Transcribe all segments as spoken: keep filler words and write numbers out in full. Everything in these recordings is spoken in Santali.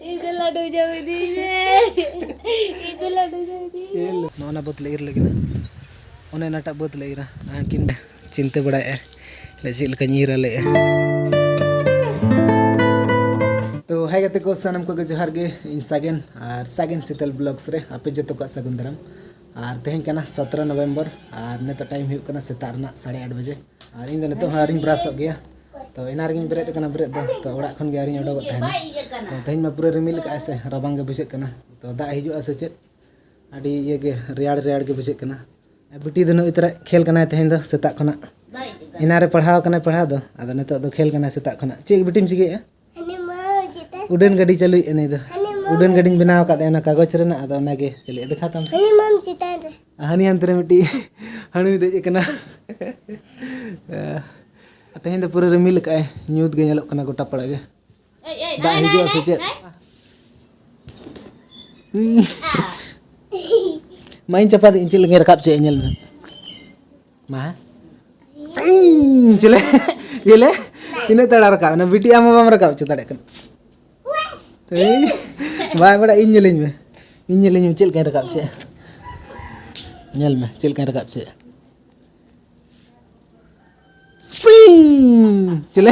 ᱤᱧ ᱫᱚ ᱞᱟᱹᱰᱩ ᱡᱚᱢ ᱤᱫᱤᱧ ᱢᱮ᱾ ᱤᱧ ᱫᱚ ᱞᱟᱹᱰᱩ ᱡᱚᱢ ᱤᱫᱤᱧ ᱢᱮ᱾ ᱱᱚᱜᱼᱚ ᱱᱟ ᱵᱟᱹᱫᱽ ᱞᱮ ᱤᱨ ᱞᱟᱹᱜᱤᱫ ᱱᱟ᱾ ᱚᱱᱮ ᱚᱱᱟᱴᱟᱜ ᱵᱟᱹᱫᱽ ᱞᱮ ᱤᱨᱟ᱾ ᱟᱨ ᱠᱤᱱ ᱪᱤᱱᱛᱟᱹ ᱵᱟᱲᱟᱭᱮᱫᱼᱟ ᱞᱮ ᱪᱮᱫ ᱞᱮᱠᱟᱧ ᱤᱨᱟ ᱞᱮᱫᱼᱟ᱾ ᱛᱚ ᱦᱟᱭ ᱜᱟᱛᱮ ᱠᱚ, ᱥᱟᱱᱟᱢ ᱠᱚᱜᱮ ᱡᱚᱦᱟᱨ ᱜᱮ᱾ ᱤᱧ ᱥᱟᱜᱮᱱ ᱟᱨ ᱥᱟᱜᱮᱱ ᱥᱤᱛᱟᱹᱞ ᱵᱞᱚᱜᱥ ᱨᱮ ᱟᱯᱮ ᱡᱚᱛᱚ ᱠᱚᱣᱟᱜ ᱥᱟᱹᱜᱩᱱ ᱫᱟᱨᱟᱢ᱾ ᱟᱨ ᱛᱮᱦᱮᱧ ᱠᱟᱱᱟ ᱥᱟᱛᱨᱚ ᱱᱚᱵᱷᱮᱢᱵᱚᱨ, ᱟᱨ ᱱᱤᱛᱚᱜ ᱴᱟᱭᱤᱢ ᱦᱩᱭᱩᱜ ᱠᱟᱱᱟ ᱥᱮᱛᱟᱜ ᱨᱮᱱᱟᱜ ᱥᱟᱲᱮ ᱟᱴ ᱵᱟᱡᱮ᱾ ᱟᱨ ᱤᱧ ᱫᱚ ᱱᱤᱛᱚᱜ ᱦᱚᱸ ᱟᱹᱣᱨᱤᱧ ᱵᱨᱟᱥᱚᱜ ᱜᱮᱭᱟ᱾ ᱛᱚ ᱮᱱᱟᱝ ᱨᱮᱜᱮᱧ ᱵᱮᱨᱮᱫ ᱟᱠᱟᱱᱟ ᱵᱮᱨᱮᱫ ᱫᱚ, ᱛᱚ ᱚᱲᱟᱜ ᱠᱷᱚᱱ ᱜᱮ ᱟᱹᱣᱨᱤᱧ ᱚᱰᱚᱠᱚᱜ ᱛᱟᱦᱮᱱᱟ᱾ ᱛᱚ ᱛᱮᱦᱮᱧ ᱢᱟ ᱯᱩᱨᱟᱹ ᱨᱤᱢᱤᱞ ᱠᱟᱜᱼᱟᱭ ᱥᱮ, ᱨᱟᱵᱟᱝ ᱜᱮ ᱵᱩᱡᱷᱟᱹᱜ ᱠᱟᱱᱟ᱾ ᱛᱚ ᱫᱟᱜ ᱦᱤᱡᱩᱜᱼᱟ ᱥᱮ ᱪᱮᱫ, ᱟᱹᱰᱤ ᱤᱭᱟᱹ ᱜᱮ, ᱨᱮᱭᱟᱲ ᱨᱮᱭᱟᱲ ᱜᱮ ᱵᱩᱡᱷᱟᱹᱜ ᱠᱟᱱᱟ᱾ ᱟᱨ ᱵᱤᱴᱤ ᱫᱚ ᱱᱩᱭ ᱛᱚᱨᱟ ᱠᱷᱮᱞ ᱠᱟᱱᱟᱭ ᱛᱮᱦᱮᱧ ᱫᱚ ᱥᱮᱛᱟᱜ ᱠᱷᱚᱱᱟᱜ᱾ ᱮᱱᱟᱝ ᱨᱮ ᱯᱟᱲᱦᱟᱣ ᱠᱟᱱᱟᱭ ᱯᱟᱲᱦᱟᱣ ᱫᱚ, ᱟᱫᱚ ᱱᱤᱛᱚᱜ ᱫᱚ ᱠᱷᱮᱞ ᱠᱟᱱᱟᱭ ᱥᱮᱛᱟᱜ ᱠᱷᱚᱱᱟᱜ᱾ ᱪᱮᱫ ᱵᱤᱴᱤᱢ ᱪᱤᱠᱟᱹᱭᱮᱫᱼᱟ? ᱦᱟᱹᱱᱤ ᱢᱟᱢ ᱪᱮᱛᱟᱱ ᱨᱮ᱾ ᱩᱰᱟᱹᱱ ᱜᱟᱹᱰᱤ ᱪᱟᱹᱞᱩᱭᱮᱫᱼᱟ ᱱᱩᱭ ᱫᱚ᱾ ᱦᱟᱹᱱᱤ ᱢᱟᱢ ᱩᱰᱟᱹᱱ ᱜᱟᱹᱰᱤᱧ ᱪᱮᱛᱟᱱ ᱵᱮᱱᱟᱣ ᱟᱠᱟᱫ ᱛᱟᱭᱟ, ᱚᱱᱟ ᱠᱟᱜᱚᱡᱽ ᱨᱮᱱᱟᱜ, ᱟᱫᱚ ᱚᱱᱟᱜᱮ ᱪᱟᱹᱞᱩᱭᱮᱫᱼᱟ᱾ ᱫᱮᱠᱷᱟᱣ ᱛᱟᱢ ᱥᱮ᱾ ᱦᱟᱹᱱᱤ ᱢᱟᱢ ᱪᱮᱛᱟᱱ ᱨᱮ᱾ ᱦᱟᱹᱱᱤ ᱦᱟᱱᱛᱮ ᱨᱮ ᱢᱤᱫᱴᱤᱡ ᱦᱟᱹᱬᱩᱭ ᱫᱮᱡ ᱟᱠᱟᱱᱟ᱾ ᱛᱮᱦᱮᱧ ᱫᱚ ᱯᱩᱨᱟᱹ ᱨᱤᱢᱤᱞ ᱟᱠᱟᱫᱼᱟᱭ, ᱧᱩᱛ ᱜᱮ ᱧᱮᱞᱚᱜ ᱠᱟᱱᱟ ᱜᱚᱴᱟ ᱯᱟᱲᱟ ᱜᱮ᱾ ᱫᱟᱜ ᱦᱤᱡᱩᱜᱼᱟ ᱥᱮ ᱪᱮᱫ? ᱢᱟ ᱤᱧ ᱪᱟᱯᱟᱫ ᱤᱧ ᱪᱮᱫ ᱞᱮᱠᱟᱧ ᱨᱟᱠᱟᱵ ᱪᱮᱫ ᱧᱮᱞ ᱢᱮ᱾ ᱢᱟ᱾ ᱤᱧ ᱪᱮᱞᱮ, ᱪᱮᱞᱮ, ᱛᱤᱱᱟᱹᱜ ᱛᱟᱲᱟ ᱨᱟᱠᱟᱵ ᱮᱱᱟ? ᱵᱤᱴᱤ ᱟᱢ ᱦᱚᱸ ᱵᱟᱢ ᱨᱟᱠᱟᱵ ᱦᱚᱪᱚ ᱫᱟᱲᱮᱭᱟᱜ ᱠᱟᱱᱟ᱾ ᱮᱭ, ᱵᱟᱭ ᱵᱟᱲᱟᱭ, ᱤᱧ ᱧᱮᱞᱤᱧ ᱢᱮ᱾ ᱤᱧ ᱧᱮᱞᱤᱧ ᱢᱮ ᱪᱮᱫ ᱞᱮᱠᱟᱧ ᱨᱟᱠᱟᱵ ᱪᱮᱫ᱾ ᱧᱮᱞ ᱢᱮ ᱪᱮᱫ ᱞᱮᱠᱟᱧ ᱨᱟᱠᱟᱵ ᱪᱮᱫ᱾ ᱥᱤᱝ! ᱪᱮᱞᱮ?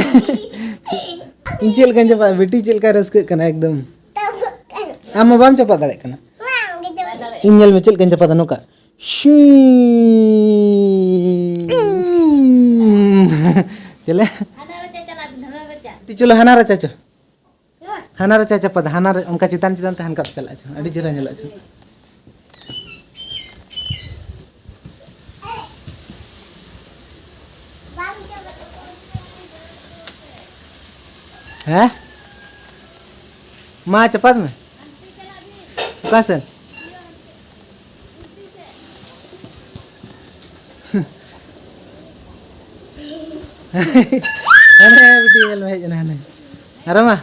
ᱤᱧ ᱪᱮᱫ ᱞᱮᱠᱟᱧ ᱪᱟᱯᱟᱫ, ᱵᱤᱴᱤ ᱪᱮᱫ ᱞᱮᱠᱟᱭ ᱨᱟᱹᱥᱠᱟᱹᱜ ᱠᱟᱱᱟ ᱮᱠᱫᱚᱢ᱾ ᱟᱢ ᱢᱟ ᱵᱟᱢ ᱪᱟᱯᱟᱫ ᱫᱟᱲᱮᱭᱟᱜ ᱠᱟᱱᱟ᱾ ᱤᱧ ᱧᱮᱞ ᱢᱮ ᱪᱮᱫ ᱞᱮᱠᱟᱧ ᱪᱟᱯᱟᱫᱟ ᱱᱚᱝᱠᱟ᱾ ᱥᱤᱝ! ᱪᱮᱞᱮ? ᱵᱤᱴᱤ ᱪᱚᱞᱚ ᱦᱟᱱᱟ ᱨᱟᱪᱟ ᱪᱚ᱾ ᱦᱟᱱᱟ ᱨᱟᱪᱟ ᱪᱟᱯᱟᱫᱟ, ᱦᱟᱱᱟ ᱨᱮ ᱚᱱᱠᱟ ᱪᱮᱛᱟᱱ ᱪᱮᱛᱟᱱ ᱛᱮ ᱦᱟᱱᱠᱟ ᱪᱟᱞᱟᱜ ᱪᱚ, ᱟᱹᱰᱤ ᱪᱮᱦᱨᱟ ᱧᱮᱞᱚᱜ ᱪᱚ᱾ ᱦᱮᱸ? ᱢᱟ ᱪᱟᱯᱟᱫ ᱢᱮ᱾ ᱚᱠᱟ ᱥᱮᱱ? ᱦᱟᱱᱮ ᱵᱤᱴᱤ ᱧᱮᱞ ᱢᱮ ᱦᱮᱡ ᱮᱱᱟ ᱦᱟᱱᱮ᱾ ᱟᱨᱚ ᱢᱟ᱾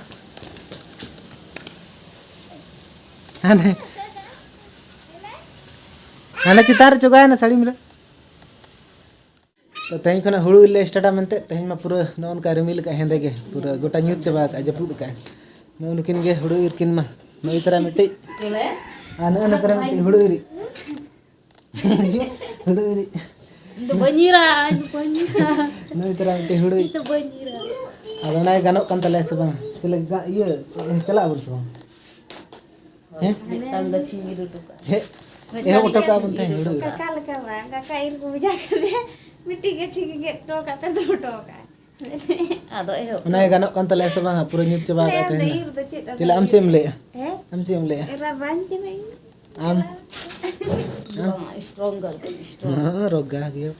ᱦᱟᱱᱮ᱾ ᱦᱟᱱᱮ ᱪᱮᱛᱟᱱ ᱨᱮ ᱪᱚᱜᱟᱭᱮᱱᱟ ᱥᱟᱹᱲᱤᱢ ᱨᱮ᱾ ᱛᱚ ᱛᱮᱦᱮᱧ ᱠᱷᱚᱱᱟᱜ ᱦᱩᱲᱩ ᱤᱨ ᱞᱮ ᱥᱴᱟᱨᱴᱟ ᱢᱮᱱᱛᱮ, ᱛᱮᱦᱮᱧ ᱢᱟ ᱯᱩᱨᱟᱹ ᱱᱚᱜᱼᱚ ᱱᱚᱝᱠᱟ ᱨᱤᱢᱤᱞ ᱟᱠᱟᱫ ᱦᱮᱸᱫᱮ ᱜᱮ, ᱯᱩᱨᱟᱹ ᱜᱚᱴᱟ ᱧᱩᱛ ᱪᱟᱵᱟ ᱟᱠᱟᱫ, ᱡᱟᱹᱯᱩᱫ ᱟᱠᱟᱫ᱾ ᱱᱩᱠᱤᱱ ᱜᱮ ᱦᱩᱲᱩ ᱤᱨ ᱠᱤᱱ ᱢᱟ᱾ ᱱᱩᱭ ᱛᱟᱨᱟ ᱢᱤᱫᱴᱤᱡ᱾ ᱪᱮᱞᱮ? ᱟᱨ ᱱᱩᱭ ᱛᱟᱨᱟ ᱢᱤᱫᱴᱤᱡ ᱦᱩᱲᱩ ᱤᱨᱤᱡ᱾ ᱦᱩᱲᱩ ᱤᱨᱤᱡ᱾ ᱤᱧ ᱫᱚ ᱵᱟᱹᱧ ᱤᱨᱟ, ᱤᱧ ᱫᱚ ᱵᱟᱹᱧ ᱤᱨᱟ᱾ ᱱᱩᱭ ᱛᱟᱨᱟ ᱢᱤᱫᱴᱤᱡ ᱦᱩᱲᱩ ᱤᱨᱤᱡ᱾ ᱤᱧ ᱫᱚ ᱵᱟᱹᱧ ᱤᱨᱟ᱾ ᱟᱫᱚ ᱚᱱᱟ ᱜᱮ ᱜᱟᱱᱚᱜ ᱠᱟᱱ ᱛᱟᱞᱮᱭᱟ ᱥᱮ ᱵᱟᱝ? ᱪᱮᱫ ᱞᱮᱠᱟ ᱤᱭᱟᱹ, ᱪᱟᱞᱟᱜ ᱟᱵᱚᱱ ᱥᱮ ᱵᱟᱝ? ᱦᱮᱸ? ᱢᱤᱫᱴᱟᱝ ᱜᱟᱹᱪᱷᱤᱧ ᱤᱨ ᱦᱚᱴᱚ ᱠᱟᱜᱼᱟ᱾ ᱪᱮᱫ? ᱮᱦᱚᱵ ᱦᱚᱴᱚ ᱠᱟᱜᱼᱟ ᱵᱚᱱ ᱛᱟᱦᱮᱸ ᱦᱩᱲᱩ ᱤᱨ᱾ ᱠᱟᱠᱟ ᱞᱮᱠᱟ ᱵᱟᱝ, ᱠᱟᱠᱟ ᱤᱨ ᱠᱚ ᱵᱷᱮᱡᱟ ᱠᱟᱫᱮᱭᱟ, ᱢᱤᱫᱴᱤᱡ ᱜᱟᱹᱪᱷᱤ ᱜᱮ ᱜᱮᱫ ᱦᱚᱴᱚ ᱠᱟᱜ ᱛᱮ ᱫᱚᱦᱚ ᱦᱚᱴᱚ ᱠᱟᱜᱼᱟ᱾ ᱟᱫᱚ ᱮᱦᱚᱵ ᱚᱱᱟ ᱜᱮ ᱜᱟᱱᱚᱜ ᱠᱟᱱ ᱛᱟᱞᱮᱭᱟ ᱥᱮ ᱵᱟᱝ? ᱯᱩᱨᱟᱹ ᱧᱩᱛ ᱪᱟᱵᱟ ᱟᱠᱟᱫ ᱟᱢ ᱫᱚ ᱛᱟᱦᱮᱱᱟ᱾ ᱤᱨ ᱫᱚ ᱪᱮᱫ ᱟᱫᱚ ᱪᱮᱞᱮ ᱟᱢ ᱤᱨ? ᱪᱮᱫ ᱮᱢ ᱞᱟᱹᱭᱮᱜᱼᱟ? ᱦᱮᱸ? ᱟᱢ ᱪᱮᱫ ᱮᱢ ᱞᱟᱹᱭᱮᱜᱼᱟ? ᱮᱨᱟ ᱵᱟᱹᱧ ᱠᱟᱱᱟ ᱤᱧ᱾ ᱟᱢ? ᱵᱟᱝ, strong girl ᱠᱟᱱᱟᱧ, strong᱾ ᱦᱚᱸ, ᱨᱚᱜᱟ ᱜᱮᱭᱟ᱾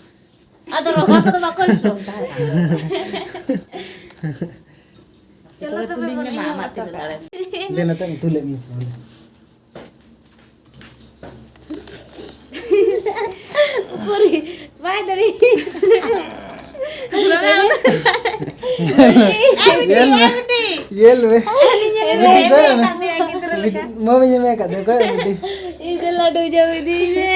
ᱟᱫᱚ ᱨᱚᱜᱟ ᱠᱚᱫᱚ ᱵᱟᱠᱚ strong ᱛᱟᱦᱮᱱᱟ᱾ ᱛᱚᱵᱮ ᱛᱩᱞᱤᱧ ᱢᱮ ᱢᱟ, ᱟᱢᱟᱜ ᱛᱤᱱᱟᱹᱜ ᱫᱟᱲᱮ᱾ ᱫᱮ ᱱᱚᱛᱮ ᱩᱛᱩ ᱞᱮᱫ ᱢᱮ ᱥᱮ ᱵᱟᱝ? ᱩᱠᱩᱨᱤ, ᱵᱟᱭ ᱫᱟᱲᱮ᱾ ᱧᱮᱞ ᱢᱮ, ᱧᱮᱞ ᱢᱮ᱾ ᱵᱤᱴᱤ, ᱠᱚᱭᱚᱜ ᱢᱮ᱾ ᱵᱤᱴᱤ, ᱢᱟᱢᱤ ᱧᱮᱞ ᱢᱮ ᱟᱠᱟᱫ ᱫᱚ, ᱠᱚᱭᱚᱜ ᱢᱮ, ᱵᱤᱴᱤ᱾ ᱤᱧ ᱫᱚ ᱞᱟᱹᱰᱩ ᱡᱚᱢ ᱤᱫᱤᱧ ᱢᱮ᱾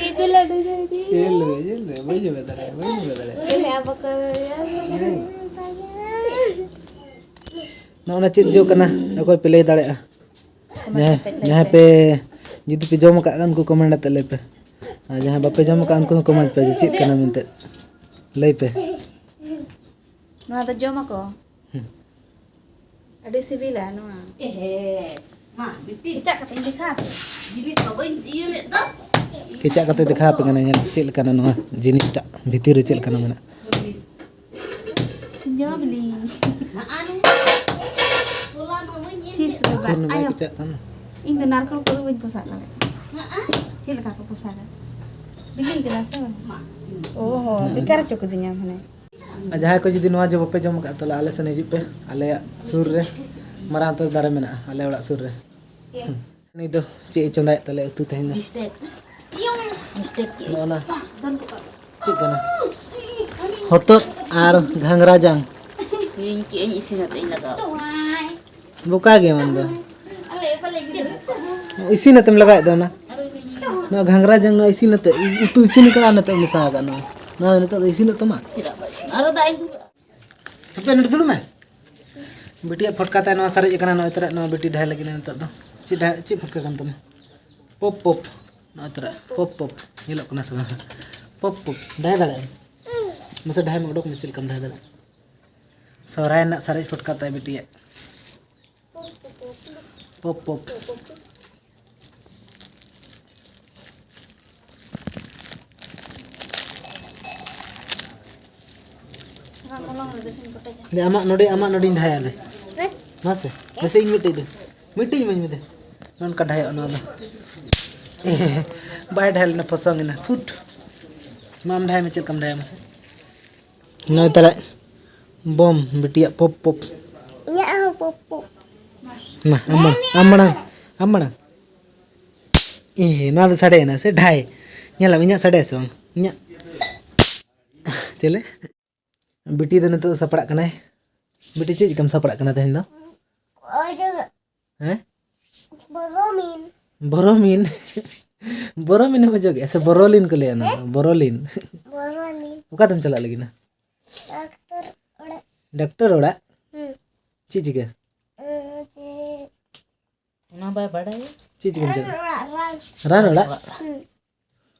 ᱤᱧ ᱫᱚ ᱞᱟᱹᱰᱩ ᱡᱚᱢ ᱤᱫᱤᱧ ᱢᱮ᱾ ᱧᱮᱞ ᱢᱮ, ᱧᱮᱞ ᱢᱮ, ᱵᱟᱹᱧ ᱡᱚᱢ ᱫᱟᱲᱮᱭᱟᱜᱼᱟ, ᱵᱟᱹᱧ ᱡᱚᱢ ᱫᱟᱲᱮᱭᱟᱜᱼᱟ᱾ ᱤᱧ ᱦᱚᱸ ᱵᱟᱠᱚ ᱫᱟᱲᱮᱭᱟᱜᱼᱟ᱾ ᱱᱚᱜᱼᱚ ᱱᱟ ᱪᱮᱫ ᱡᱚ ᱠᱟᱱᱟ? ᱚᱠᱚᱭ ᱯᱮ ᱞᱟᱹᱭ ᱫᱟᱲᱮᱭᱟᱜᱼᱟ? ᱡᱟᱦᱟᱸᱭ, ᱡᱟᱦᱟᱸᱭ ᱯᱮ ᱡᱩᱫᱤ ᱯᱮ ᱡᱚᱢ ᱟᱠᱟᱫ ᱠᱷᱟᱱ, ᱩᱱᱠᱩ comment ᱟᱛᱮ ᱞᱟᱹᱭ ᱯᱮ᱾ ᱟᱨ ᱡᱟᱦᱟᱸᱭ ᱵᱟᱯᱮ ᱡᱚᱢ ᱟᱠᱟᱫ, ᱩᱱᱠᱩ ᱦᱚᱸ comment ᱯᱮ ᱡᱮ ᱪᱮᱫ ᱠᱟᱱᱟ ᱢᱮᱱᱛᱮ᱾ ᱞᱟᱹᱭ ᱯᱮ᱾ ᱱᱚᱣᱟ ᱫᱚ ᱡᱚᱢ ᱟᱠᱚ? ᱦᱩᱸ᱾ ᱟᱹᱰᱤ ᱥᱤᱵᱤᱞᱟ ᱱᱚᱣᱟ᱾ ᱮᱦᱮ, ᱢᱟ, ᱵᱤᱴᱤ᱾ ᱮᱴᱟᱜ ᱠᱟᱛᱮᱧ ᱫᱮᱠᱷᱟᱣ ᱟᱯᱮ᱾ ᱡᱤᱱᱤᱥ ᱢᱟ ᱵᱟᱹᱧ ᱤᱭᱟᱹ ᱞᱮᱫ ᱫᱚ᱾ ᱠᱮᱪᱟᱜ ᱠᱟᱛᱮ ᱫᱮᱠᱷᱟᱣ ᱟᱯᱮ ᱠᱟᱱᱟ, ᱧᱮᱞ ᱪᱮᱫ ᱞᱮᱠᱟᱱᱟ ᱱᱚᱣᱟ ᱡᱤᱱᱤᱥᱴᱟᱜ, ᱵᱷᱤᱛᱤᱨ ᱨᱮ ᱪᱮᱫ ᱞᱮᱠᱟᱱᱟ ᱢᱮᱱᱟᱜ᱾ ᱡᱚ ᱵᱤᱞᱤ᱾ ᱪᱤᱥ ᱵᱟᱵᱟ, ᱩᱠᱩᱨ ᱱᱩᱱᱟᱹᱜ ᱟᱭᱳ᱾ ᱠᱮᱪᱟᱜ ᱠᱟᱱᱟ᱾ ᱤᱧ ᱫᱚ ᱱᱟᱨᱠᱳᱞ ᱠᱚᱫᱚ ᱵᱟᱹᱧ ᱯᱚᱥᱟᱜ ᱫᱟᱲᱮᱭᱟᱜᱼᱟ᱾ ᱪᱮᱫ ᱞᱮᱠᱟ ᱠᱚ ᱯᱚᱥᱟᱜᱟ? ᱵᱤᱞᱤ ᱠᱟᱱᱟ ᱥᱮ ᱵᱟᱝ? ᱚ ᱦᱚᱸ, ᱵᱮᱠᱟᱨ ᱦᱚᱪᱚ ᱠᱤᱫᱤᱧᱟ ᱢᱟᱱᱮ᱾ ᱟᱨ ᱡᱟᱦᱟᱸᱭ ᱠᱚ ᱡᱩᱫᱤ ᱱᱚᱣᱟ ᱡᱚ ᱵᱟᱯᱮ ᱡᱚᱢ ᱟᱠᱟᱫ, ᱛᱟᱦᱚᱞᱮ ᱟᱞᱮ ᱥᱮᱱ ᱦᱤᱡᱩᱜ ᱯᱮ, ᱟᱞᱮᱭᱟᱜ ᱥᱩᱨ ᱨᱮ ᱢᱟᱨᱟᱝ ᱩᱛᱟᱹᱨ ᱫᱟᱨᱮ ᱢᱮᱱᱟᱜᱼᱟ, ᱟᱞᱮ ᱚᱲᱟᱜ ᱥᱩᱨ ᱨᱮ᱾ ᱦᱩᱸ᱾ ᱩᱱᱤ ᱫᱚ ᱪᱮᱫ ᱮ ᱪᱚᱸᱫᱟᱭᱮᱫ ᱛᱟᱞᱮ ᱩᱛᱩ ᱛᱮᱦᱮᱧ ᱫᱚ? ᱢᱤᱥᱴᱮᱠ᱾ ᱢᱤᱥᱴᱮᱠ ᱠᱮᱫ᱾ ᱱᱚᱜᱼᱚ ᱱᱟ ᱪᱮᱫ ᱠᱟᱱᱟ? ᱦᱚᱛᱚᱫ ᱟᱨ ᱜᱷᱟᱸᱜᱽᱨᱟ ᱡᱟᱝ᱾ ᱤᱧ ᱪᱮᱫ ᱤᱧ ᱤᱥᱤᱱ ᱟᱛᱮ ᱤᱧ ᱞᱟᱜᱟᱣ᱾ ᱵᱚᱠᱟ ᱜᱮ ᱟᱢ ᱫᱚ᱾ ᱤᱥᱤᱱ ᱟᱛᱮᱢ ᱞᱟᱜᱟᱣᱮᱫ ᱫᱚ ᱚᱱᱟ? ᱱᱚᱣᱟ ᱜᱷᱟᱸᱜᱽᱨᱟ ᱡᱟᱝ ᱱᱚᱣᱟ ᱤᱥᱤᱱ ᱟᱛᱮ, ᱩᱛᱩ ᱤᱥᱤᱱ ᱠᱟᱱᱟ, ᱱᱤᱛᱚᱜ ᱢᱮᱥᱟ ᱟᱠᱟᱫ ᱱᱚᱣᱟ᱾ ᱱᱚᱣᱟ ᱱᱤᱛᱚᱜ ᱫᱚ ᱤᱥᱤᱱᱚᱜ ᱛᱟᱢᱟ? ᱪᱮᱫᱟᱜ ᱵᱟᱭ ᱤᱥᱤᱱᱟ? ᱟᱨᱚ ᱫᱟᱜ ᱤᱧ ᱫᱩᱞᱟ᱾ ᱦᱟᱯᱮ ᱱᱚᱰᱮ ᱫᱩᱲᱩᱵ ᱢᱮ᱾ ᱵᱤᱴᱤᱭᱟᱜ ᱯᱷᱚᱴᱠᱟ ᱛᱟᱭ ᱱᱚᱣᱟ ᱥᱟᱨᱮᱡ ᱟᱠᱟᱱᱟ᱾ ᱱᱚᱜᱼᱚᱭ ᱛᱚᱨᱟ ᱱᱚᱣᱟ ᱵᱤᱴᱤ ᱰᱷᱟᱭ ᱞᱟᱹᱜᱤᱫ ᱱᱤᱛᱚᱜ ᱫᱚ᱾ ᱪᱮᱫ ᱰᱷᱟᱭ, ᱪᱮᱫ ᱯᱷᱚᱴᱠᱟ ᱠᱟᱱ ᱛᱟᱢᱟ? Pop pop. ᱱᱚᱜᱼᱚᱭ ᱛᱚᱨᱟ ᱯᱚᱯ ᱯᱚᱯ᱾ ᱧᱮᱞᱚᱜ ᱠᱟᱱᱟ ᱥᱮ ᱵᱟᱝ? Pop pop. ᱰᱷᱟᱭ ᱫᱟᱲᱮᱭᱟᱜᱼᱟᱢ? ᱢᱟᱥᱮ ᱰᱷᱟᱭ ᱢᱮ, ᱚᱰᱚᱠ ᱢᱮ ᱪᱮᱫ ᱞᱮᱠᱟᱢ ᱰᱷᱟᱭ ᱫᱟᱲᱮᱭᱟᱜᱼᱟ᱾ ᱥᱚᱦᱨᱟᱭ ᱨᱮᱱᱟᱜ ᱥᱟᱨᱮᱡ ᱯᱷᱚᱴᱠᱟ ᱛᱟᱭ ᱵᱤᱴᱤᱭᱟᱜ᱾ Pop pop. ᱫᱮ, ᱟᱢᱟᱜ ᱱᱚᱰᱮ, ᱟᱢᱟᱜ ᱱᱚᱰᱮᱧ ᱰᱷᱟᱭᱟ ᱫᱮ᱾ ᱢᱟᱥᱮ, ᱢᱟᱥᱮ ᱤᱧ ᱢᱤᱫᱴᱮᱡ ᱫᱮ᱾ ᱢᱤᱫᱴᱮᱡ ᱤᱢᱟᱹᱧ ᱢᱮ ᱫᱮ᱾ ᱱᱚᱝᱠᱟ ᱰᱷᱟᱭᱚᱜ ᱱᱚᱣᱟ ᱫᱚ᱾ ᱵᱟᱭ ᱰᱷᱟᱭ ᱞᱮᱱᱟ, ᱯᱷᱚᱥᱚᱝ ᱮᱱᱟ᱾ ᱯᱷᱩᱴ᱾ ᱢᱟ ᱟᱢ ᱰᱷᱟᱭ ᱢᱮ, ᱪᱮᱫ ᱞᱮᱠᱟᱢ ᱰᱷᱟᱭᱟ ᱢᱟᱥᱮ? ᱱᱚᱜᱼᱚᱭ ᱛᱟᱦᱞᱮ ᱵᱚᱢ ᱵᱤᱴᱤᱭᱟᱜ ᱯᱚᱯ ᱯᱚᱯ᱾ ᱤᱧᱟᱹᱜ ᱦᱚᱸ ᱯᱚᱯ ᱯᱚᱯ᱾ ᱢᱟ, ᱟᱢ ᱢᱟᱲᱟᱝ, ᱟᱢ ᱢᱟᱲᱟᱝ, ᱟᱢ ᱢᱟᱲᱟᱝ᱾ ᱮ, ᱱᱚᱣᱟ ᱫᱚ ᱥᱟᱰᱮᱭᱮᱱᱟ ᱥᱮ ᱰᱷᱟᱭ? ᱧᱮᱞᱟᱢ, ᱤᱧᱟᱹᱜ ᱥᱟᱰᱮᱭᱟ ᱥᱮ ᱵᱟᱝ? ᱤᱧᱟᱹᱜ᱾ ᱪᱮᱞᱮ? ᱵᱤᱴᱤ ᱫᱚ ᱱᱤᱛᱚᱜ ᱫᱚ ᱥᱟᱯᱲᱟᱜ ᱠᱟᱱᱟᱭ᱾ ᱵᱤᱴᱤ, ᱪᱮᱫ ᱪᱤᱠᱟᱹᱢ ᱥᱟᱯᱲᱟᱜ ᱠᱟᱱᱟ ᱛᱮᱦᱮᱧ ᱫᱚ? ᱚᱡᱚᱜ᱾ ᱦᱮᱸ? ᱵᱚᱨᱚᱢᱤᱱ᱾ ᱵᱚᱨᱚᱢᱤᱱ? ᱵᱚᱨᱚᱢᱤᱱ ᱮᱢ ᱚᱡᱚᱜᱮᱜᱼᱟ ᱥᱮ ᱵᱚᱨᱚᱞᱤᱱ ᱠᱚ ᱞᱟᱹᱭᱟ ᱚᱱᱟ ᱫᱚ? ᱵᱚᱨᱚᱞᱤᱱ᱾ ᱵᱚᱨᱚᱞᱤᱱ᱾ ᱚᱠᱟᱛᱮᱢ ᱪᱟᱞᱟᱜ ᱞᱟᱹᱜᱤᱫ ᱱᱟ? ᱰᱟᱠᱛᱟᱨ ᱚᱲᱟᱜ᱾ ᱰᱟᱠᱛᱟᱨ ᱚᱲᱟᱜ? ᱦᱩᱸ᱾ ᱪᱮᱫ ᱪᱤᱠᱟᱹ? ᱚᱱᱟ ᱵᱟᱭ ᱵᱟᱰᱟᱭᱟ᱾ ᱪᱮᱫ ᱪᱤᱠᱟᱹᱢ ᱨᱟᱱ ᱪᱟᱞᱟᱜ? ᱚᱲᱟᱜ, ᱨᱟᱱ᱾ ᱨᱟᱱ ᱚᱲᱟᱜ? ᱦᱩᱸ᱾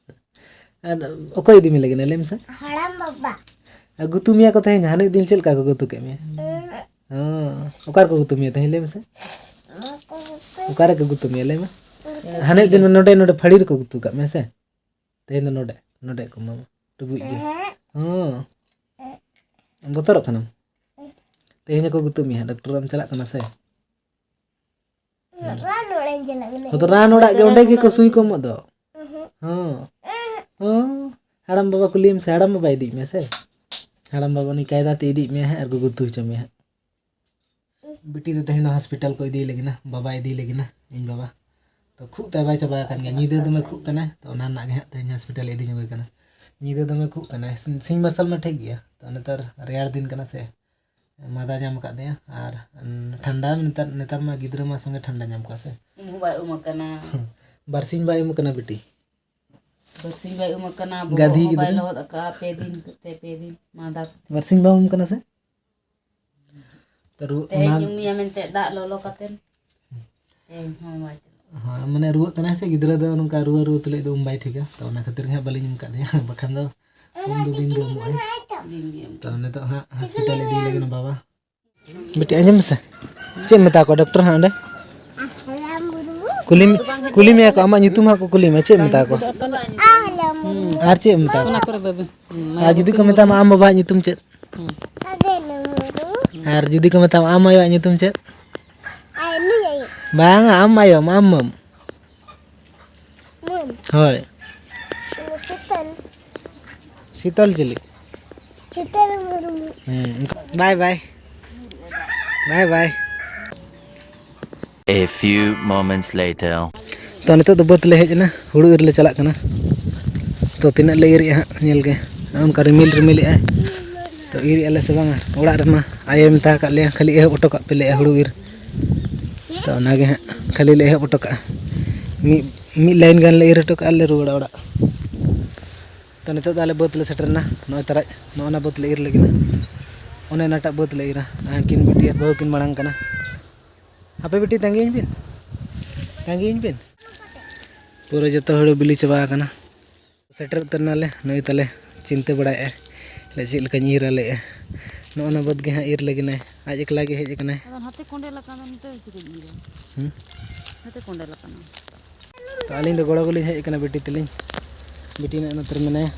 ᱟᱨ ᱚᱠᱚᱭ ᱤᱫᱤ ᱢᱮ ᱞᱟᱹᱜᱤᱫ, ᱞᱟᱹᱭ ᱢᱮᱥᱮ? ᱦᱟᱲᱟᱢ ᱵᱟᱵᱟ᱾ ᱟᱨ ᱜᱩᱛᱩ ᱢᱮᱭᱟ ᱠᱚ ᱛᱮᱦᱮᱧ, ᱦᱟᱱᱮ ᱫᱤᱱ ᱪᱮᱫ ᱞᱮᱠᱟ ᱠᱚ ᱜᱩᱛᱩ ᱠᱮᱫ ᱢᱮᱭᱟ? ᱦᱩᱸ᱾ ᱦᱚᱸ, ᱚᱠᱟ ᱨᱮᱠᱚ ᱜᱩᱛᱩ ᱢᱮᱭᱟ ᱛᱮᱦᱮᱧ, ᱞᱟᱹᱭ ᱢᱮᱥᱮ? ᱚᱠᱟ ᱨᱮᱠᱚ ᱜᱩᱛᱩ ᱢᱮᱭᱟ, ᱞᱟᱹᱭ ᱢᱮ? ᱦᱟᱱᱮ ᱫᱤᱱ ᱱᱚᱰᱮ, ᱱᱚᱰᱮ ᱯᱷᱟᱹᱲᱤ ᱨᱮᱠᱚ ᱜᱩᱛᱩ ᱠᱟᱜ ᱢᱮᱭᱟ ᱥᱮ? ᱛᱮᱦᱮᱧ ᱫᱚ ᱱᱚᱰᱮ, ᱱᱚᱰᱮ ᱠᱚ ᱮᱢᱟᱢᱟ, ᱴᱩᱵᱩᱡ ᱜᱮ᱾ ᱮᱦᱮᱸ᱾ ᱦᱚᱸ᱾ ᱵᱚᱛᱚᱨᱚᱜ ᱠᱟᱱᱟᱢ? ᱛᱮᱦᱮᱧ ᱦᱚᱸᱠᱚ ᱜᱩᱛᱩ ᱢᱮᱭᱟ, ᱰᱟᱠᱴᱚᱨ ᱮᱢ ᱪᱟᱞᱟᱜ ᱠᱟᱱᱟ ᱥᱮ? ᱨᱟᱱ ᱚᱲᱟᱜ ᱤᱧ ᱪᱟᱞᱟᱜ ᱠᱟᱱᱟ᱾ ᱦᱚᱸ, ᱛᱚ ᱨᱟᱱ ᱚᱲᱟᱜ ᱜᱮ, ᱚᱸᱰᱮ ᱜᱮᱠᱚ ᱥᱩᱭ ᱠᱚ ᱮᱢᱚᱜ ᱫᱚ᱾ ᱦᱚᱸ᱾ ᱦᱚᱸ᱾ ᱦᱟᱲᱟᱢ ᱵᱟᱵᱟ ᱠᱩᱞᱤᱭᱮᱢ ᱥᱮ, ᱦᱟᱲᱟᱢ ᱵᱟᱵᱟ ᱤᱫᱤᱭᱮᱫ ᱢᱮᱭᱟ ᱥᱮ? ᱦᱟᱲᱟᱢ ᱵᱟᱵᱟ ᱩᱱᱤ ᱠᱟᱭᱫᱟ ᱛᱮ ᱤᱫᱤᱭᱮᱫ ᱢᱮᱭᱟ ᱦᱟᱸᱜ ᱟᱨ ᱠᱚ ᱜᱩᱛᱩ ᱦᱚᱪᱚ ᱢᱮᱭᱟ ᱦᱟᱸᱜ᱾ ᱵᱤᱴᱤ ᱫᱚ ᱛᱮᱦᱮᱧ ᱫᱚ ᱦᱚᱥᱯᱤᱴᱟᱞ ᱠᱚ ᱤᱫᱤᱭᱮ ᱞᱟᱹᱜᱤᱫ ᱱᱟ, ᱵᱟᱵᱟᱭ ᱤᱫᱤᱭᱮ ᱞᱟᱹᱜᱤᱫ ᱱᱟ, ᱤᱧ ᱵᱟᱵᱟ᱾ ᱛᱚ ᱠᱷᱩᱜ ᱛᱟᱭ ᱵᱟᱭ ᱪᱟᱵᱟ ᱟᱠᱟᱱ ᱜᱮᱭᱟ, ᱧᱤᱫᱟᱹ ᱫᱚᱢᱮ ᱠᱷᱩᱜ ᱠᱟᱱᱟᱭ, ᱛᱚ ᱚᱱᱟ ᱨᱮᱱᱟᱜ ᱜᱮ ᱦᱟᱸᱜ ᱛᱮᱦᱮᱧ ᱦᱚᱥᱯᱤᱴᱟᱞ ᱤᱫᱤ ᱧᱚᱜ ᱦᱩᱭ ᱠᱟᱱᱟ᱾ ᱧᱤᱫᱟᱹ ᱫᱚᱢᱮ ᱠᱷᱩᱜ ᱠᱟᱱᱟᱭ, ᱥᱤᱧ, ᱥᱤᱧ ᱢᱟᱨᱥᱟᱞ ᱢᱟ ᱴᱷᱤᱠ ᱜᱮᱭᱟ, ᱛᱚ ᱱᱮᱛᱟᱨ ᱨᱮᱭᱟᱲ ᱫᱤᱱ ᱠᱟᱱᱟ ᱥᱮ, ᱢᱟᱫᱟ ᱧᱟᱢ ᱟᱠᱟᱫ ᱫᱮᱭᱟ᱾ ᱟᱨ ᱴᱷᱟᱱᱰᱟ ᱱᱮᱛᱟᱨ, ᱱᱮᱛᱟᱨ ᱢᱟ ᱜᱤᱫᱽᱨᱟᱹ ᱢᱟ ᱥᱚᱸᱜᱮ ᱴᱷᱟᱱᱰᱟ ᱧᱟᱢ ᱠᱚᱣᱟ ᱥᱮ᱾ ᱩᱢ ᱦᱚᱸ ᱵᱟᱭ ᱩᱢ ᱟᱠᱟᱱᱟ᱾ ᱵᱟᱨᱥᱤᱧ ᱵᱟᱭ ᱩᱢ ᱟᱠᱟᱱᱟ ᱵᱤᱴᱤ᱾ ᱵᱟᱨᱥᱤᱧ ᱵᱟᱭ ᱩᱢ ᱟᱠᱟᱱᱟ, ᱵᱚᱦᱚᱜ ᱜᱟᱹᱫᱷᱤ ᱦᱚᱸ ᱵᱟᱭ ᱜᱤᱫᱽᱨᱟᱹ᱾ ᱞᱚᱦᱚᱫ ᱟᱠᱟᱫᱼᱟ ᱯᱮ ᱫᱤᱱ ᱠᱟᱛᱮ, ᱯᱮ ᱫᱤᱱ ᱢᱟᱫᱟ ᱠᱚᱛᱮ᱾ ᱵᱟᱨᱥᱤᱧ ᱵᱟᱢ ᱩᱢ ᱟᱠᱟᱱᱟ ᱥᱮ? ᱨᱩ-, ᱛᱮᱦᱮᱧ ᱚᱱᱟ ᱧᱩᱭᱟ ᱢᱮᱱᱛᱮ ᱫᱟᱜ ᱞᱚᱞᱚ ᱠᱟᱛᱮ᱾ ᱛᱮᱦᱮᱧ ᱦᱚᱸ ᱵᱟᱭ ᱪᱟᱞᱟᱜ᱾ ᱦᱳᱭ, ᱢᱟᱱᱮ ᱨᱩᱣᱟᱹᱜ ᱠᱟᱱᱟᱭ ᱥᱮ ᱜᱤᱫᱽᱨᱟᱹ ᱫᱚ, ᱱᱚᱝᱠᱟ ᱨᱩᱣᱟᱹ ᱨᱩᱣᱟᱹ ᱛᱩᱞᱩᱡ ᱫᱚ ᱩᱢ ᱵᱟᱭ ᱴᱷᱤᱠᱟ, ᱛᱚ ᱚᱱᱟ ᱠᱷᱟᱹᱛᱤᱨ ᱜᱮ ᱦᱟᱸᱜ ᱵᱟᱹᱞᱤᱧ ᱩᱢ ᱠᱟᱫᱮᱭᱟ᱾ ᱵᱟᱠᱷᱟᱱ ᱫᱚ ᱩᱢ ᱫᱚ ᱫᱤᱱ ᱜᱮ ᱩᱢᱩᱜᱼᱟᱭ᱾ ᱫᱤᱱ ᱜᱮ ᱩᱢᱩᱜ᱾ ᱛᱚ ᱱᱤᱛᱚᱜ ᱦᱟᱸᱜ ᱦᱚᱥᱯᱤᱴᱟᱞ ᱤᱫᱤ ᱞᱟᱹᱜᱤᱫ ᱵᱟᱵᱟ᱾ ᱵᱤᱴᱤ, ᱟᱸᱡᱚᱢ ᱢᱮᱥᱮ, ᱪᱮᱫ ᱮᱢ ᱢᱮᱛᱟ ᱠᱚᱣᱟ ᱰᱚᱠᱴᱚᱨ ᱦᱟᱸᱜ ᱚᱸᱰᱮ? ᱠᱩᱞᱤ, ᱠᱩᱞᱤ ᱢᱮᱭᱟ ᱠᱚ, ᱟᱢᱟᱜ ᱧᱩᱛᱩᱢ ᱦᱟᱸᱜ ᱠᱚ ᱠᱩᱞᱤ ᱢᱮᱭᱟ, ᱪᱮᱫ ᱮᱢ ᱢᱮᱛᱟ ᱠᱚᱣᱟ? ᱟᱨ ᱪᱮᱫ ᱮᱢ ᱢᱮᱛᱟ ᱠᱚᱣᱟ? ᱟᱨ ᱡᱩᱫᱤ ᱠᱚ ᱢᱮᱛᱟᱢᱟ, "ᱟᱢ ᱵᱟᱵᱟᱣᱟᱜ ᱧᱩᱛᱩᱢ ᱪᱮᱫ?" ᱟᱨ ᱡᱩᱫᱤ ᱠᱚ ᱢᱮᱛᱟᱢᱟ, "ᱟᱢ ᱟᱭᱳᱣᱟᱜ ᱧᱩᱛᱩᱢ ᱪᱮᱫ?" ᱵᱟᱝᱟ, ᱟᱢ ᱟᱭᱳ, ᱟᱢ ᱢᱟᱢ᱾ ᱦᱳᱭ᱾ ᱥᱤᱛᱚᱞ᱾ ᱥᱤᱛᱚᱞ ᱪᱤᱞᱤ? ᱥᱤᱛᱚᱞ ᱢᱩᱨᱢᱩ᱾ ᱦᱩᱸ, ᱵᱟᱭ ᱵᱟᱭ᱾ ᱵᱟᱭ ᱵᱟᱭ᱾ A few moments later. ᱛᱚ, ᱱᱤᱛᱚᱜ ᱫᱚ ᱵᱟᱹᱫᱽ ᱞᱮ ᱦᱮᱡ ᱮᱱᱟ, ᱦᱩᱲᱩ ᱤᱨ ᱞᱮ ᱪᱟᱞᱟᱜ ᱠᱟᱱᱟ᱾ ᱛᱚ, ᱛᱤᱱᱟᱹᱜ ᱞᱮ ᱤᱨᱮᱜᱼᱟ ᱦᱟᱸᱜ, ᱧᱮᱞ ᱜᱮ᱾ ᱚᱱᱠᱟ ᱨᱤᱢᱤᱞ ᱨᱤᱢᱤᱞᱮᱜᱼᱟᱭ᱾ ᱛᱚ, ᱤᱨᱮᱜᱼᱟ ᱞᱮ ᱥᱮ ᱵᱟᱝᱟ? ᱚᱲᱟᱜ ᱨᱮᱢᱟ ᱟᱭᱳᱭ ᱢᱮᱛᱟ ᱟᱠᱟᱫ ᱞᱮᱭᱟ, "ᱠᱷᱟᱹᱞᱤ ᱮᱦᱚᱵ ᱦᱚᱴᱚ ᱠᱟᱜ ᱯᱮ," ᱞᱟᱹᱭᱮᱫᱼᱟ, ᱦᱩᱲᱩ ᱤᱨ᱾ ᱛᱚ, ᱚᱱᱟᱜᱮ ᱦᱟᱸᱜ ᱠᱷᱟᱹᱞᱤ ᱞᱮ ᱮᱦᱚᱵ ᱦᱚᱴᱚ ᱠᱟᱜᱼᱟ᱾ ᱢᱤᱫ, ᱢᱤᱫ ᱞᱟᱭᱤᱱ ᱜᱟᱱ ᱞᱮ ᱤᱨ ᱦᱚᱴᱚ ᱠᱟᱜᱼᱟ, ᱞᱮ ᱨᱩᱣᱟᱹᱲᱟ ᱚᱲᱟᱜ᱾ ᱛᱚ, ᱱᱤᱛᱚᱜ ᱫᱚ ᱟᱞᱮ ᱵᱟᱹᱫᱽ ᱞᱮ ᱥᱮᱴᱮᱨᱮᱱᱟ᱾ ᱱᱚᱜᱼᱚᱭ ᱛᱟᱨᱟ, ᱱᱚᱜᱼᱚ ᱱᱟ ᱵᱟᱹᱫᱽ ᱞᱮ ᱤᱨ ᱞᱟᱹᱜᱤᱫ ᱱᱟ᱾ ᱚᱱᱮ ᱚᱱᱟᱴᱟᱜ ᱵᱟᱹᱫᱽ ᱞᱮ ᱤᱨᱟ᱾ ᱟᱨ ᱩᱱᱠᱤᱱ ᱵᱤᱴᱤ ᱟᱨ ᱵᱟᱹᱦᱩ ᱠᱤᱱ ᱢᱟᱲᱟᱝ ᱠᱟᱱᱟ᱾ ᱟᱯᱮ ᱵᱤᱴᱤ, ᱛᱟᱺᱜᱤᱭᱟᱹᱧ ᱵᱤᱱ, ᱛᱟᱺᱜᱤᱭᱟᱹᱧ ᱵᱤᱱ᱾ ᱯᱩᱨᱟᱹ ᱡᱚᱛᱚ ᱦᱩᱲᱩ ᱵᱤᱞᱤ ᱪᱟᱵᱟ ᱟᱠᱟᱱᱟ᱾ ᱥᱮᱴᱮᱨ ᱩᱛᱟᱹᱨ ᱱᱟᱞᱮ, ᱱᱩᱭ ᱛᱟᱞᱮ ᱪᱤᱱᱛᱟᱹ ᱵᱟᱲᱟᱭᱮᱫᱼᱟᱭ, ᱞᱟᱹᱭ, "ᱪᱮᱫ ᱞᱮᱠᱟᱧ ᱤᱨᱟ?" ᱞᱟᱹᱭᱮᱫᱼᱟᱭ᱾ ᱱᱚᱜᱼᱚ ᱱᱟ ᱵᱟᱹᱫᱽ ᱜᱮ ᱦᱟᱸᱜ ᱤᱨ ᱞᱟᱹᱜᱤᱫ ᱱᱟᱭ, ᱟᱡ ᱮᱠᱞᱟ ᱜᱮ ᱦᱮᱡ ᱟᱠᱟᱱᱟᱭ᱾ ᱟᱫᱚ ᱱᱟᱛᱮ ᱠᱚᱸᱰᱮᱞ ᱟᱠᱟᱱᱟ, ᱱᱤᱛᱚᱜ ᱪᱤᱠᱟᱹᱧ ᱤᱨᱟ? ᱦᱩᱸ? ᱱᱟᱛᱮ ᱠᱚᱸᱰᱮᱞ ᱟᱠᱟᱱᱟ᱾ ᱛᱚ ᱟᱹᱞᱤᱧ ᱫᱚ ᱜᱚᱲᱚ ᱜᱮᱞᱤᱧ ᱦᱮᱡ ᱟᱠᱟᱱᱟ ᱵᱤᱴᱤ ᱛᱟᱹᱞᱤᱧ᱾ ᱵᱤᱴᱤ ᱱᱟᱜ ᱱᱚᱛᱮ ᱨᱮ ᱢᱮᱱᱟᱭᱟ᱾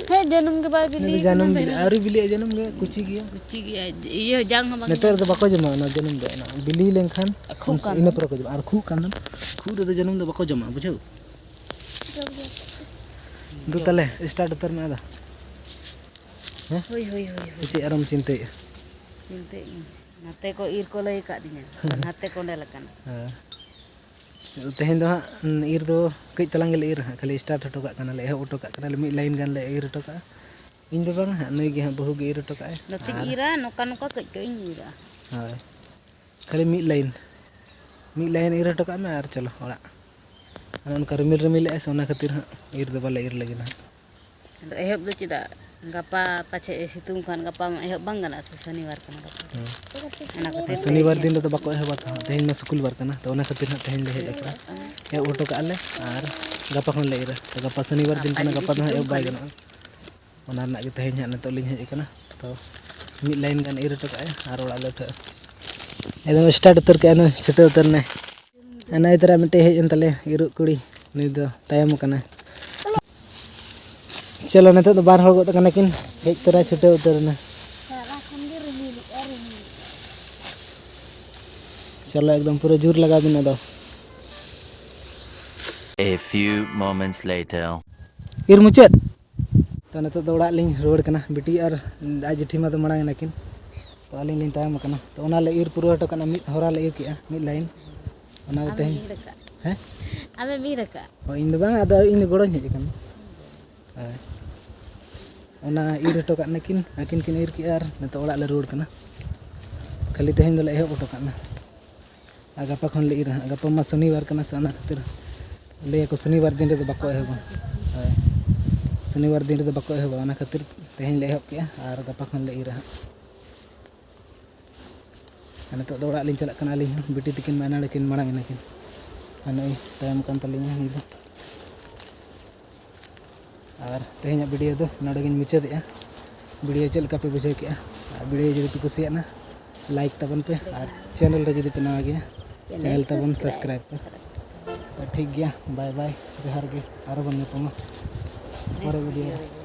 ᱦᱮᱸ, ᱡᱟᱹᱱᱩᱢ ᱜᱮ ᱵᱟᱭ ᱩᱱᱤ ᱫᱚ ᱵᱤᱞᱤ ᱡᱟᱹᱱᱩᱢ ᱠᱟᱱᱟ, ᱵᱤᱞᱤ, ᱵᱮᱨᱮᱞ᱾ ᱟᱹᱣᱨᱤ ᱵᱤᱞᱤᱜᱼᱟ ᱡᱟᱹᱱᱩᱢ ᱜᱮ, ᱠᱩᱪᱤ ᱜᱮᱭᱟ᱾ ᱠᱩᱪᱤ ᱜᱮᱭᱟ, ᱤᱭᱟᱹ ᱡᱟᱝ ᱦᱚᱸ ᱵᱟᱝ ᱱᱮᱛᱟᱨ ᱫᱚ ᱵᱟᱠᱚ ᱡᱚᱢᱟ ᱚᱱᱟ ᱡᱟᱹᱱᱩᱢ ᱫᱚ, ᱚᱱᱟ ᱵᱤᱞᱤ ᱞᱮᱱᱠᱷᱟᱱ ᱠᱷᱩᱜ ᱩᱱ ᱠᱟᱱ ᱤᱱᱟᱹ ᱫᱚ᱾ ᱯᱚᱨᱮ ᱠᱚ ᱡᱚᱢᱟ᱾ ᱟᱨ ᱠᱷᱩᱜ ᱠᱟᱱ ᱫᱚ, ᱠᱷᱩᱜ ᱨᱮᱫᱚ ᱡᱟᱹᱱᱩᱢ ᱫᱚ ᱵᱟᱠᱚ ᱡᱚᱢᱟ, ᱵᱩᱡᱷᱟᱹᱣ? ᱫᱩ ᱛᱟᱦᱞᱮ start ᱩᱛᱟᱹᱨ ᱢᱮ ᱟᱫᱚ᱾ ᱦᱮᱸ? ᱦᱳᱭ, ᱦᱳᱭ, ᱦᱳᱭ, ᱦᱳᱭ᱾ ᱪᱮᱫ ᱟᱨᱚᱢ ᱪᱤᱱᱛᱟᱹᱭᱮᱫᱼᱟ? ᱪᱤᱱᱛᱟᱹᱭᱮᱫ ᱟᱹᱧ᱾ ᱱᱟᱛᱮ ᱠᱚ ᱤᱨ ᱠᱚ ᱞᱟᱹᱭ ᱟᱠᱟᱫᱤᱧᱟ᱾ ᱱᱟᱛᱮ ᱠᱚᱸᱰᱮᱞ ᱟᱠᱟᱱᱟ᱾ ᱦᱮᱸ᱾ ᱛᱮᱦᱮᱧ ᱫᱚ ᱦᱟᱸᱜ ᱤᱨ ᱫᱚ ᱠᱟᱹᱡ ᱛᱟᱞᱟᱝ ᱜᱮᱞᱮ ᱤᱨᱟ ᱦᱟᱸᱜ, ᱠᱷᱟᱹᱞᱤ start ᱦᱚᱴᱚ ᱠᱟᱜ ᱠᱟᱱᱟᱞᱮ, ᱮᱦᱚᱵ ᱦᱚᱴᱚ ᱠᱟᱜ ᱠᱟᱱᱟᱞᱮ, ᱢᱤᱫ ᱞᱟᱭᱤᱱ ᱜᱟᱱ ᱞᱮ ᱤᱨ ᱦᱚᱴᱚ ᱠᱟᱜᱼᱟ᱾ ᱤᱧ ᱫᱚ ᱵᱟᱝ ᱦᱟᱸᱜ, ᱱᱩᱭ ᱜᱮ ᱦᱟᱸᱜ ᱵᱟᱹᱦᱩ ᱜᱮ ᱤᱨ ᱦᱚᱴᱚ ᱠᱟᱜᱼᱟᱭ᱾ ᱱᱚᱛᱮᱧ ᱟᱨ ᱤᱨᱟ, ᱱᱚᱝᱠᱟ ᱱᱚᱝᱠᱟ ᱠᱟᱹᱡ ᱠᱟᱹᱡ ᱤᱧ ᱤᱨᱟ᱾ ᱦᱳᱭ, ᱠᱷᱟᱹᱞᱤ ᱢᱤᱫ ᱞᱟᱭᱤᱱ, ᱢᱤᱫ ᱞᱟᱭᱤᱱ ᱤᱨ ᱦᱚᱴᱚ ᱠᱟᱜ ᱢᱮ ᱟᱨ ᱪᱚᱞᱚ ᱚᱲᱟᱜ᱾ ᱚᱱᱮ ᱚᱱᱠᱟ ᱨᱤᱢᱤᱞ ᱨᱤᱢᱤᱞᱮᱜᱼᱟᱭ ᱥᱮ, ᱚᱱᱟ ᱠᱷᱟᱹᱛᱤᱨ ᱦᱟᱸᱜ ᱤᱨ ᱫᱚ ᱵᱟᱞᱮ ᱤᱨ ᱞᱟᱹᱜᱤᱫ ᱦᱟᱸᱜ᱾ ᱟᱫᱚ ᱮᱦᱚᱵ ᱫᱚ ᱪᱮᱫᱟᱜ ᱜᱟᱯᱟ ᱯᱟᱪᱷᱮ ᱥᱤᱛᱩᱝ ᱠᱷᱟᱱ ᱜᱟᱯᱟ ᱢᱟ ᱮᱦᱚᱵ ᱵᱟᱝ ᱜᱟᱱᱚᱜᱼᱟ ᱥᱮ, ᱥᱚᱱᱤᱵᱟᱨ ᱠᱟᱱᱟ ᱜᱟᱯᱟ᱾ ᱦᱮᱸ᱾ ᱚᱱᱟ ᱠᱷᱟᱹᱛᱤᱨ ᱥᱚᱱᱤᱵᱟᱨ ᱛᱮ ᱫᱤᱱ ᱨᱮᱫᱚ ᱵᱟᱠᱚ ᱮᱦᱚᱵᱟ ᱛᱚ, ᱛᱮᱦᱮᱧ ᱢᱟ ᱥᱩᱠᱩᱞᱵᱟᱨ ᱠᱟᱱᱟ, ᱛᱚ ᱚᱱᱟ ᱠᱷᱟᱹᱛᱤᱨ ᱦᱟᱸᱜ ᱛᱮᱦᱮᱧ ᱞᱮ ᱦᱮᱡ ᱟᱠᱟᱱᱟ᱾ ᱮᱦᱚᱵ ᱦᱚᱴᱚ ᱠᱟᱜᱼᱟ ᱞᱮ ᱟᱨ ᱜᱟᱯᱟ ᱠᱷᱚᱱ ᱞᱮ ᱤᱨᱟ᱾ ᱛᱚ ᱜᱟᱯᱟ ᱥᱚᱱᱤᱵᱟᱨ ᱫᱤᱱ ᱜᱟᱯᱟ ᱠᱟᱱᱟ, ᱡᱩᱫᱤ ᱜᱟᱯᱟ ᱫᱚ ᱦᱟᱸᱜ ᱥᱤᱛᱩᱝ ᱮᱦᱚᱵ ᱵᱟᱭ ᱠᱷᱟᱱ ᱜᱟᱱᱚᱜᱼᱟ᱾ ᱚᱱᱟ ᱨᱮᱱᱟᱜ ᱜᱮ ᱛᱮᱦᱮᱧ ᱦᱟᱸᱜ ᱱᱤᱛᱚᱜ ᱞᱤᱧ ᱦᱮᱡ ᱟᱠᱟᱱᱟ᱾ ᱛᱚ ᱢᱤᱫ ᱞᱟᱭᱤᱱ ᱜᱟᱱ ᱤᱨ ᱦᱚᱴᱚ ᱠᱟᱜᱼᱟᱭ ᱟᱨ ᱚᱲᱟᱜ ᱞᱮ ᱩᱴᱷᱟᱹᱜᱼᱟ᱾ ᱮᱠᱫᱚᱢ start ᱩᱛᱟᱹᱨ ᱠᱟᱜᱼᱟᱭ ᱱᱩᱭ, ᱪᱷᱩᱴᱟᱹᱣ ᱩᱛᱟᱹᱨ ᱱᱟᱭ᱾ ᱟᱨ ᱱᱚᱜᱼᱚᱭ ᱛᱚᱨᱟ ᱢᱤᱫᱴᱮᱡ ᱦᱮᱡ ᱮᱱ ᱛᱟᱞᱮᱭᱟ ᱤᱨᱚᱜ ᱠᱩᱲᱤ, ᱱᱩᱭ ᱫᱚ ᱛᱟᱭᱚᱢ ᱟᱠᱟᱱᱟᱭ᱾ ᱪᱚᱞᱚ, ᱱᱤᱛᱚᱜ ᱫᱚ ᱵᱟᱨ ᱦᱚᱲ ᱜᱚᱫ ᱠᱟᱱᱟ ᱠᱤᱱ, ᱦᱮᱡ ᱛᱚᱨᱟ ᱪᱷᱩᱴᱟᱹᱣ ᱩᱛᱟᱹᱨ ᱮᱱᱟ᱾ ᱥᱟᱨᱟ ᱠᱷᱚᱱ ᱜᱮ ᱨᱤᱢᱤᱞᱮᱜᱼᱟ, ᱨᱤᱢᱤᱞ᱾ ᱪᱚᱞᱚ, ᱮᱠᱫᱚᱢ ᱯᱩᱨᱟᱹ ᱡᱳᱨ ᱞᱟᱜᱟᱣ ᱵᱤᱱ ᱟᱫᱚ᱾ A few moments later. ᱤᱨ ᱢᱩᱪᱟᱹᱫ᱾ ᱛᱚ, ᱱᱤᱛᱚᱜ ᱫᱚ ᱚᱲᱟᱜ ᱞᱤᱧ ᱨᱩᱣᱟᱹᱲ ᱠᱟᱱᱟ᱾ ᱵᱤᱴᱤ ᱟᱨ ᱟᱡ ᱡᱮᱴᱷᱤ ᱢᱟ ᱫᱚ ᱢᱟᱲᱟᱝ ᱮᱱᱟᱠᱤᱱ, ᱛᱚ ᱟᱹᱞᱤᱧ ᱞᱤᱧ ᱛᱟᱭᱚᱢ ᱟᱠᱟᱱᱟ᱾ ᱛᱚ ᱚᱱᱟ ᱞᱮ ᱤᱨ ᱯᱩᱨᱟᱹᱣ ᱦᱚᱴᱚ ᱠᱟᱜᱼᱟ, ᱢᱤᱫ ᱦᱚᱨᱟ ᱞᱮ ᱤᱨ ᱠᱮᱜᱼᱟ, ᱢᱤᱫ ᱞᱟᱭᱤᱱ᱾ ᱚᱱᱟ ᱫᱚ ᱟᱢᱮᱢ ᱛᱮᱦᱮᱧ ᱤᱨ ᱟᱠᱟᱫ? ᱦᱮᱸ? ᱟᱢᱮᱢ ᱤᱨ ᱟᱠᱟᱫ? ᱦᱳᱭ, ᱤᱧ ᱫᱚ ᱵᱟᱝ, ᱟᱫᱚ ᱤᱧ ᱫᱚ ᱜᱚᱲᱚᱧ ᱦᱮᱡ ᱟᱠᱟᱱᱟ᱾ ᱦᱳᱭ᱾ ᱚᱱᱟ ᱤᱨ ᱦᱚᱴᱚ ᱠᱟᱜ ᱱᱟᱹᱠᱤᱱ, ᱟᱹᱠᱤᱱ ᱠᱤᱱ ᱤᱨ ᱠᱮᱜᱼᱟ ᱟᱨ ᱱᱤᱛᱚᱜ ᱚᱲᱟᱜ ᱞᱮ ᱨᱩᱣᱟᱹᱲ ᱠᱟᱱᱟ᱾ ᱠᱷᱟᱹᱞᱤ ᱛᱮᱦᱮᱧ ᱫᱚᱞᱮ ᱮᱦᱚᱵ ᱦᱚᱴᱚ ᱠᱟᱜ ᱱᱟ᱾ ᱟᱨ ᱜᱟᱯᱟ ᱠᱷᱚᱱ ᱞᱮ ᱤᱨᱟ ᱦᱟᱸᱜ᱾ ᱜᱟᱯᱟ ᱢᱟ ᱥᱚᱱᱤᱵᱟᱨ ᱠᱟᱱᱟ ᱥᱮ, ᱚᱱᱟ ᱠᱷᱟᱹᱛᱤᱨ ᱞᱟᱹᱭᱟᱠᱚ ᱥᱚᱱᱤᱵᱟᱨ ᱫᱤᱱ ᱨᱮᱫᱚ ᱵᱟᱠᱚ ᱮᱦᱚᱵᱟ᱾ ᱦᱳᱭ, ᱥᱚᱱᱤᱵᱟᱨ ᱫᱤᱱ ᱨᱮᱫᱚ ᱵᱟᱠᱚ ᱮᱦᱚᱵᱟ, ᱚᱱᱟ ᱠᱷᱟᱹᱛᱤᱨ ᱛᱮᱦᱮᱧ ᱞᱮ ᱮᱦᱚᱵ ᱠᱮᱜᱼᱟ ᱟᱨ ᱜᱟᱯᱟ ᱠᱷᱚᱱ ᱞᱮ ᱤᱨᱟ ᱦᱟᱸᱜ᱾ ᱟᱨ ᱱᱤᱛᱚᱜ ᱫᱚ ᱚᱲᱟᱜ ᱞᱤᱧ ᱪᱟᱞᱟᱜ ᱠᱟᱱᱟ ᱟᱹᱞᱤᱧ ᱦᱚᱸ᱾ ᱵᱤᱴᱤ ᱛᱤᱠᱤᱱ ᱢᱟ ᱮᱱᱟᱱ ᱨᱮᱠᱤᱱ ᱢᱟᱲᱟᱝ ᱮᱱᱟᱠᱤᱱ, ᱟᱨ ᱱᱚᱜᱼᱚᱭ ᱛᱟᱭᱚᱢ ᱠᱟᱱ ᱛᱟᱹᱞᱤᱧᱟ ᱱᱩᱭ ᱫᱚ᱾ ᱟᱨ ᱛᱮᱦᱮᱧᱟᱜ video ᱫᱚ ᱱᱚᱰᱮ ᱜᱤᱧ ᱢᱩᱪᱟᱹᱫᱮᱜᱼᱟ᱾ Video ᱪᱮᱫ ᱞᱮᱠᱟ ᱯᱮ ᱵᱩᱡᱷᱟᱹᱣ ᱠᱮᱜᱼᱟ? ᱟᱨ video ᱡᱩᱫᱤ ᱯᱮ ᱠᱩᱥᱤᱭᱟᱜᱼᱟ, like ᱛᱟᱵᱚᱱ ᱯᱮ, ᱟᱨ channel ᱨᱮ ᱡᱩᱫᱤ ᱯᱮ ᱱᱟᱣᱟ ᱜᱮᱭᱟ, channel ᱛᱟᱵᱚᱱ subscribe ᱯᱮ᱾ ᱛᱚ ᱴᱷᱤᱠ ᱜᱮᱭᱟ, bye bye, ᱡᱚᱦᱟᱨ ᱜᱮ, ᱟᱨᱚ ᱵᱚᱱ ᱧᱟᱯᱟᱢᱟ ᱯᱚᱨᱮ video ᱨᱮ᱾